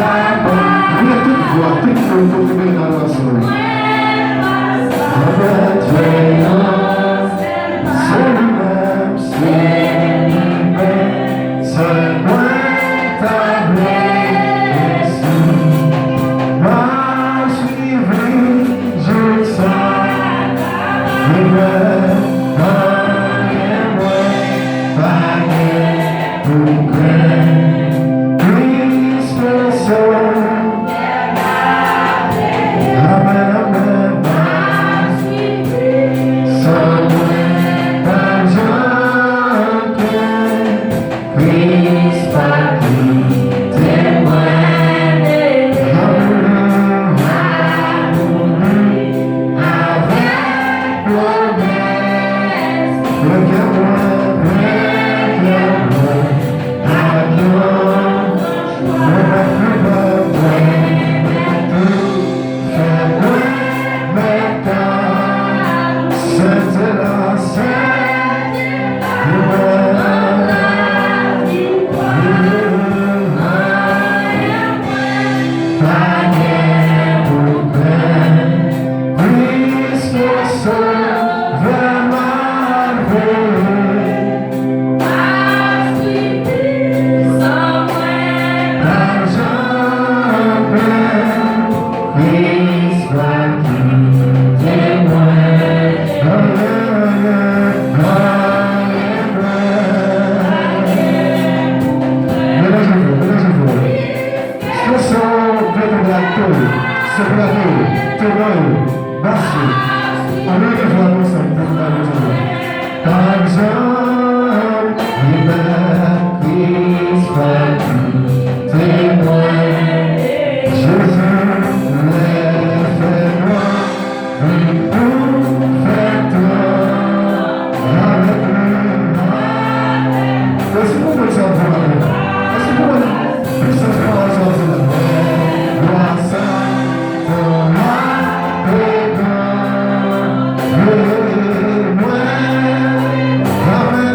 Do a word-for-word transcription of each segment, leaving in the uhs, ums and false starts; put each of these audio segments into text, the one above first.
Leve tout vwa, tout moun, tout moun nan adorasyon. Avèk veyans, se li menm, se li menm, sèl mwen ta vle resi. M ap swiv li jouska li menm, pa gen mwen, pa gen pou krenn. Kris fè sòl. Amèn, amèn. San mwen pa janm krenn. Kris pa kite mwen. Alelouya, alelouya. Avèk pwomès. Lè kè mwen, lè kè mwen. Ak yon Chanson, vètèbral, to, soprano, tenò, bas yo. Ann leve vwa nou ansanm pou nou ba Bondye glwa. Pa janm li menm, Kris pa kite mwen. Jezi, lè fè nwa, vin pou fè tan avèk nou. Èske nou konprann sa m di la? Èske nou konprann pisans pawòl sa m di la? Glwa sa, tan la, devan mwen. Amèn.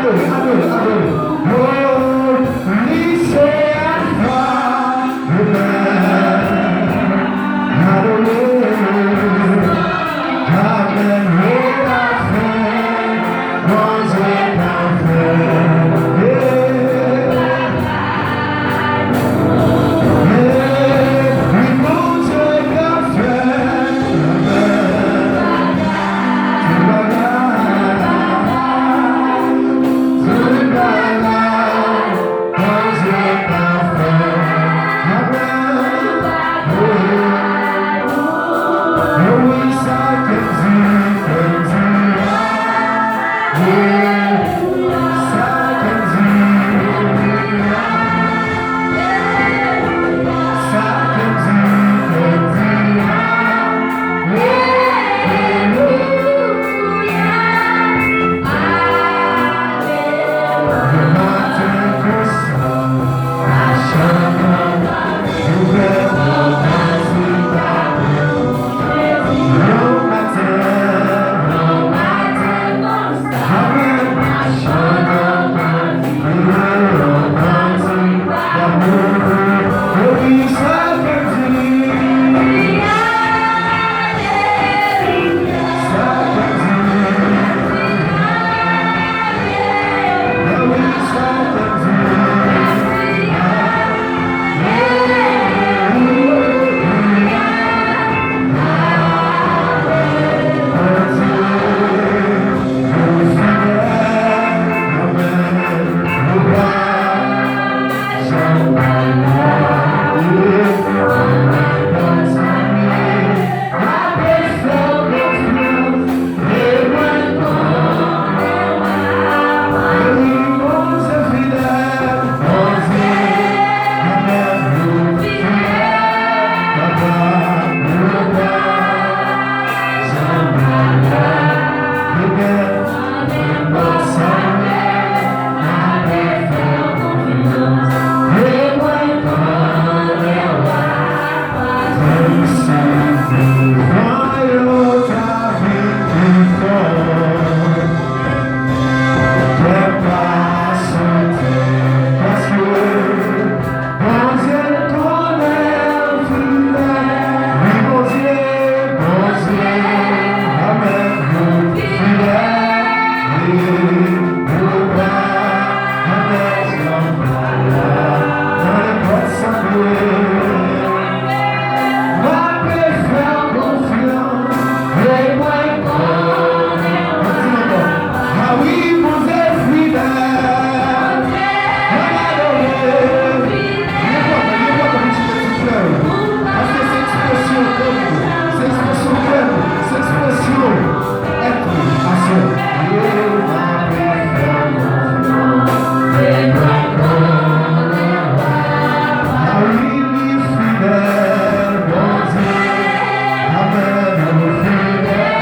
Adore, adore. Oh, li se Alfa, Omega. Adore. Amèn. Li pafè. Bondye pafè. Yeah.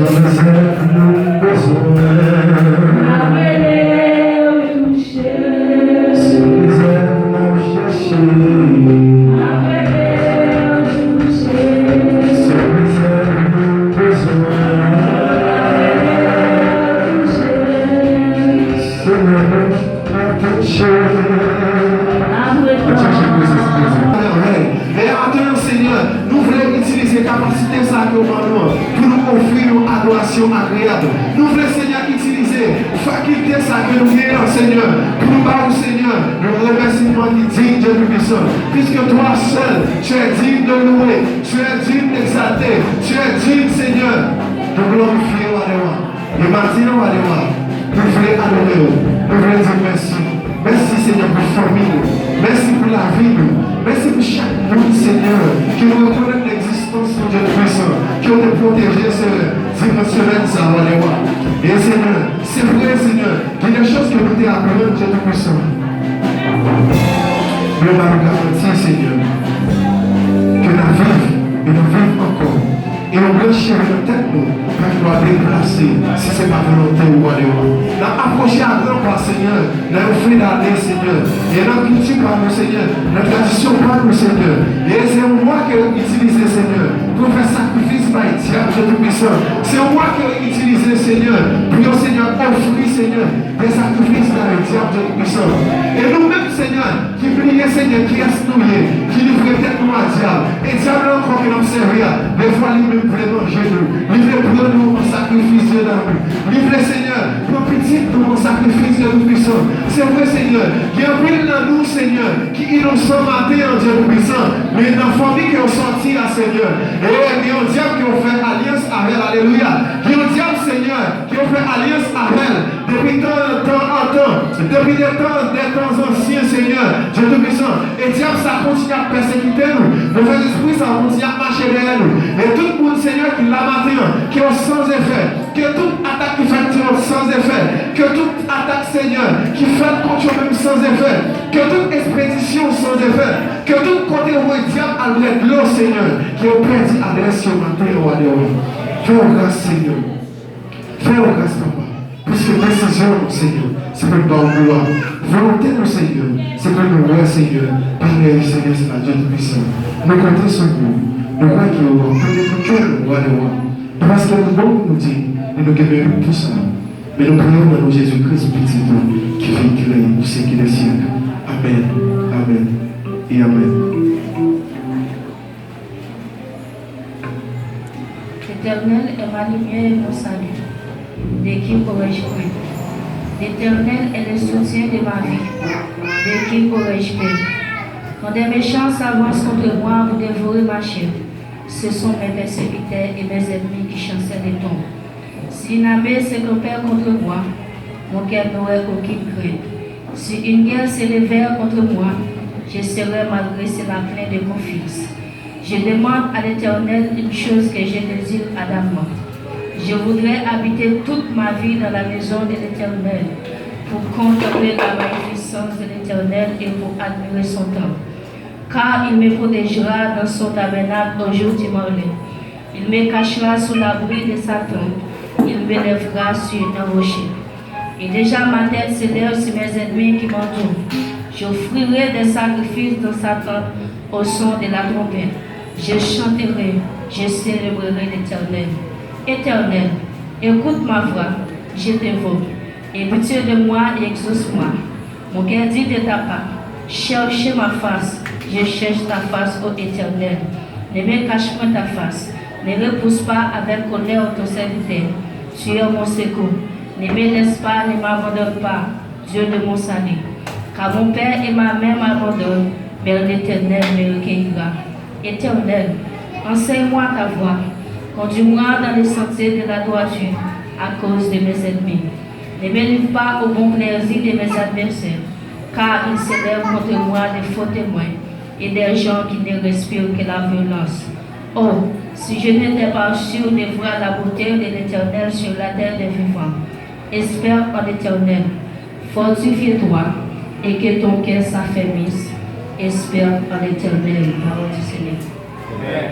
Mizè nou bezwen. Se mizè n ap chèche. Se mizè nou bezwen. Senyè, nou ap chèche. N ap chèche prezans Bondye. Hey, men atann, Senyè, nou vle itilize kapasite sa ke w ban nou an pou nou ofri yon adorasyon agreyab. Nou vle, Senyè, itilize fakilte sa ke nou genyen an, Senyè, pou nou ba ou, Senyè, yon remèsiman ki diy, Dye Toupisan. Puisque toi seul, tu es digne de louer, tu es digne d'exalter, tu es digne, Seigneur, de glorifier, Wa dè wa. E maten an, Wa dè wa, nou vle adore w. Nou vle di w mèsi. Mèsi, Senyè, pou fanmi nou. Mèsi pou lavi nou. Mèsi pou chak moun, Senyè, ke nou rekonèt legzistans nou, Dye Toupisan, ke w te pwoteje, Senyè, divan semèn sa a, Wa dè wa. E, Senyè, se vre, Senyè, gen de chans ke nou te aprann, Dye Toupisan. Men w ba nou garanti, Senyè, ke n ap viv, e n ap viv ankò. E yon branch cheve nan tèt nou pa gen dwa deplase si se pa volonte w, Wa dè wa. N ap apwoche a gran pa, Senyè, nan yon fen dane, Senyè. E nan kilti pa nou, Senyè, nan tradisyon pa nou, Senyè. E se yon mwa ke w itilize, Senyè, pou w fè sakrifis bay dyab, Dye Toupisan. Se yon mwa ke w itilize, Senyè, pou yo, Senyè, ofri, Senyè, de sakrifis bay dyab, Dye Toupisan. E nou menm, Senyè, ki bliye, Senyè, kiyès nou ye, ki livre tèt nou a dyab. E dyab la ankò ke n ap sèvi a, defwa li menm vle manje nou. Li vle pran nou an sakrifis, Dye damou. Li vle, Senyè, pran pitit nou an sakrifis, Dye Toupisan. Se vre, Senyè, gen anpil nan nou, Senyè, ki inosan maten an, Dye Toupisan. Men nan fanmi ke w sòti a, Senyè, e gen yon dyab ke w fè alyans avè l, alelouya. Gen yon dyab, Senyè, ke w fè alyans avè l depi tan, tan an tan, depi de tan, de tan ansyen, Senyè, Dye Toupisan. E dyab sa kontinye ap pèsekite nou. Move lespri sa kontinye ap mache dèyè nou. E tout moun, Senyè, ki la maten an, ke w san zefè, ke tout atak ki fèt sou yo san zefè, ke tout atak, Senyè, ki fèt kont yo menm san zefè, ke tout espedisyon san zefè, ke tout kote yo voye dyab al bwè dlo, Senyè, ke yo pèdi adrès yo maten an, Wa dè wa. Fè w gras, Senyè. Fè w gras, papa, piske desizyon nou, Senyè, se pou n ba w glwa. Volonte nou, Senyè, se pou nou wè, Senyè, palè, Senyè, se la Dye Toupisan. Nou konte sou ou. Nou kwè ke w ap tande pou kè nou, Wa dè wa. Pa paske nou bon pou nou di, men nou gen merit pou sa. Men nou priye w nan non Jezi Kris, Pitit ou, ki viv, ki règne pou syèk de syèk. Amèn, amèn e amèn. L'Éternel est ma lumière et mon salut. De qui aurais-je crainte? L'Éternel est le soutien de ma vie. De qui aurais-je peur? Quand des méchants s'avancent contre moi pour dévorer ma chair, ce sont mes persécuteurs et mes ennemis qui chancellent et tombent. Si une armée se prépare contre moi, mon cœur n'aurait aucune crainte. Si une guerre s'élevait contre moi, je serais malgré cela plein de confiance. Je demande à l'Éternel une chose que je désire ardemment. Je voudrais habiter toute ma vie dans la maison de l'Éternel, pour contempler la magnificence de l'Éternel et pour admirer son temple. Car il me protégera dans son tabernacle au jour du malheur. Il me cachera sous l'abri de sa tente. Il m'élèvera sur un rocher. Et déjà ma tête s'élève sur mes ennemis qui m'entourent. J'offrirai des sacrifices dans sa tente au son de la trompette. Je chanterai, je célébrerai l'Éternel. Éternel, écoute ma voix, je t'invoque. Aie pitié de moi et exauce-moi. Mon cœur dit de ta part, cherche ma face, je cherche ta face, ô Éternel. Ne me cache point ta face, ne repousse pas avec colère ton serviteur. Tu es mon secours, ne me laisse pas, ne m'abandonne pas, Dieu de mon salut. Car mon père et ma mère m'abandonnent, mais l'Éternel me recueillera. Éternel, enseigne-moi ta voie, conduis-moi dans les sentiers de la droiture à cause de mes ennemis. Ne me livre pas au bon plaisir de mes adversaires, car ils s'élèvent contre moi des faux témoins et des gens qui ne respirent que la violence. Oh, si je n'étais pas sûr de voir la beauté de l'Éternel sur la terre des vivants! Espère en l'Éternel. Fortifie-toi et que ton cœur s'affermisse. Espère en l'Éternel. Parole du Seigneur. Amen.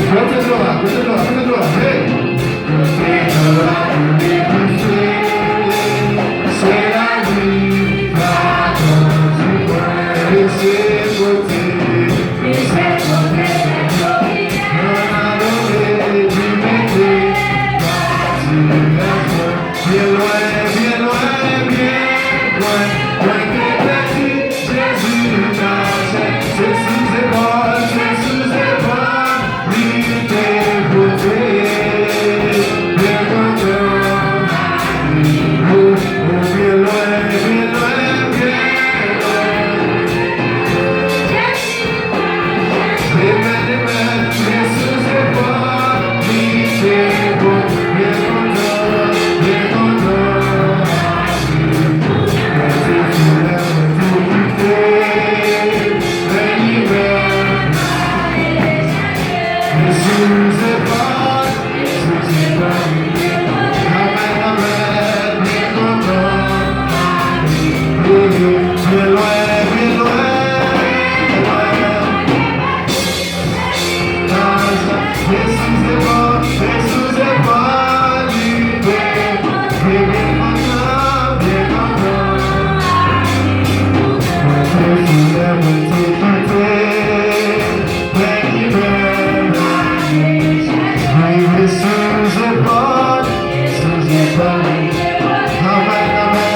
Kote glwa, kote glwa, kote glwa, hey! Kote glwa pou li touche, se lavi, padon, di mwen, e se kote, e se kote, nan adore, di mete, pati, byen lwen, byen lwen, byen lwen, mwen te pèdi, Jezi mache, se sou zepòl, se sou zepòl, li te pote, byen kontan, ou, ou byen lwen, byen lwen, byen lwen. Amen, amen. Jezi se fòs, li se bon, byen kontan, byen kontan. Mwen te soulè, mwen te kite, men li menm. Jezi se fòs, Jezi se fòs. Amen, amen. Byen kontan. Byen lwen, byen lwen. Amen, amen.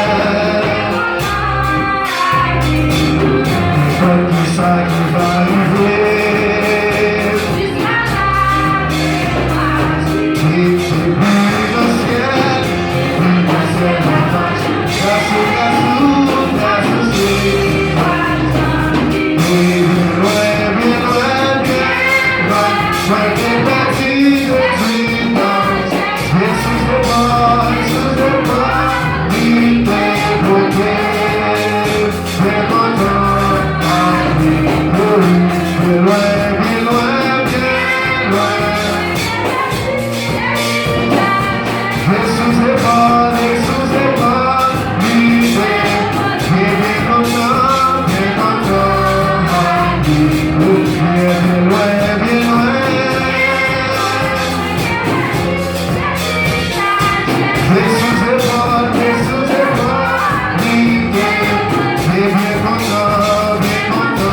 Nenpòt kisa ki va rive, li se bri nan syèl, bri nan syèl la fache, gras ou, gras ou, gras ou, se. Byen lwen, byen lwen, byen lwen, mwen te pèdi de ti tan. Jezi se fòs, Jezi se fòs, li te pote. Byen kontan, alelouya. Byen lwen, byen lwen, byen lwen. Jezi se fòs, Jezi se fòs, li se. Byen, byen kontan, byen kontan, alelouya. Byen lwen, byen lwen. Jezi se fòs, Jezi se fòs, li te, te byen kontan, byen kontan.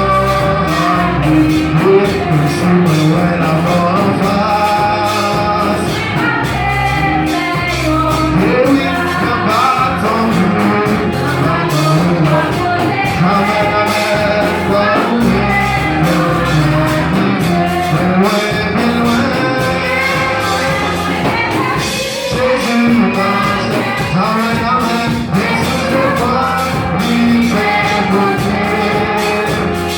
Menm si mwen wè lanmò anfas. E wi, nan baton, nan baton, amen, amen, kwa ou ye, byen lwen, byen lwen. Jezi mache, amen, amen. Jezi se fòs, li se pote.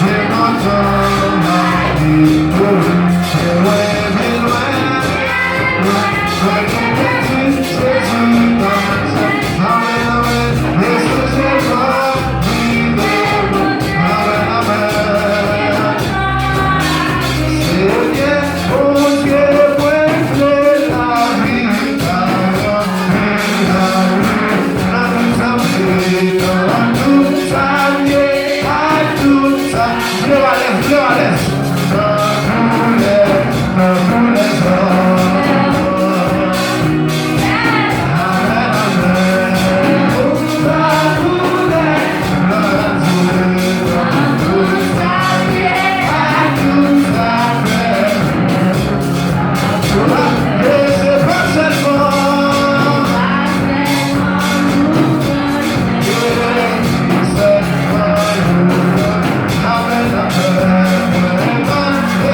Byen kontan, alelouya. Byen lwen, byen lwen, lwen. Mwen te pèdi, Jezi mache, amen, amen. Jezi se fòs, li se pote. Amen, amen. Senyè Bondye mwen, se lavi pa w, se lavi nan tout sa m ye, nan tout sa m ye, ak tout sa. Vle w alèz, vle w alèz. Nan doulè, nan doulè zòn. Amen, amen. Nan doulè.